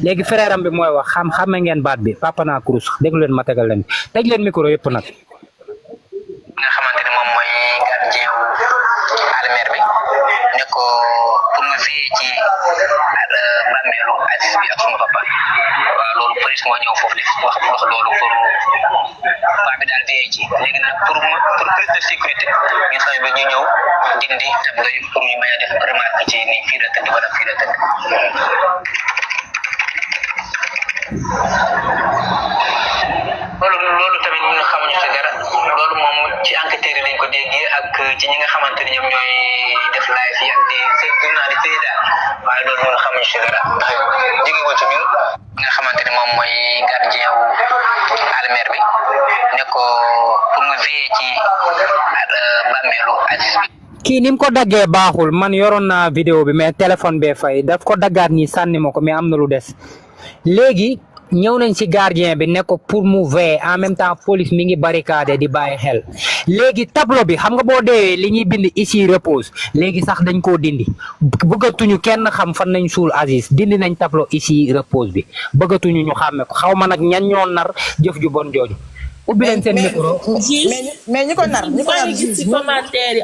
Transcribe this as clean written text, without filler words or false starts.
léegi frère am bi mooy wax xame ngeen baat bi Papa Na Cruz déglu leen ma tegal leen teg leen micro yëpp nag. nga xamante ne moom mooy gardien almer bi ne ko pour mu veiller ci bàmmeelu Aziz bi ak suma papa waaw loolu police moo ñëw foofu wax loolu pour paa bi daal veiller ci léegi nag pour plus de sécurité ñu xam ba ñu ñëw dindi tableau yi pour ñu mën a def remarque ci ni fii la tëdd wala fii la tëdd loolu tamit ñun xamuñu ci dara loolu moom ci enquêteurs yi lañ ko déggee ak ci ñi nga xamante ni ñoom ñooy def live yi ak di seen journaliste yi daal waaye loolu ñun xamuñu ci dara ndax jógewul ci ñun nga xamante ni moom mooy gardien wu almer bi ne ko pour mu veiller ci bàmmeelu Aziz bi. kii ni mu ko daggee baaxul man yoroon naa vidéo bi mais téléphone bee fay daf ko daggaat nii sànni ma ko mais am na lu des léegi ñëw nañ ci gardien bi ne ko pour mu veiller en même temps police mi ngi barricade di bàyyi xel léegi tableau bi xam nga boo deewee li ñuy bind ici repose léegi sax dañ koo dindi bëggatuñu kenn xam fan nañ suul Aziz dindi nañ tableau ici repose bi bëggatuñu ñu xàmme ko xaw ma nag ñan ñoo nar jëf ju bon jooju ubbi leen seen micro mais ñi ko nar ci commentaire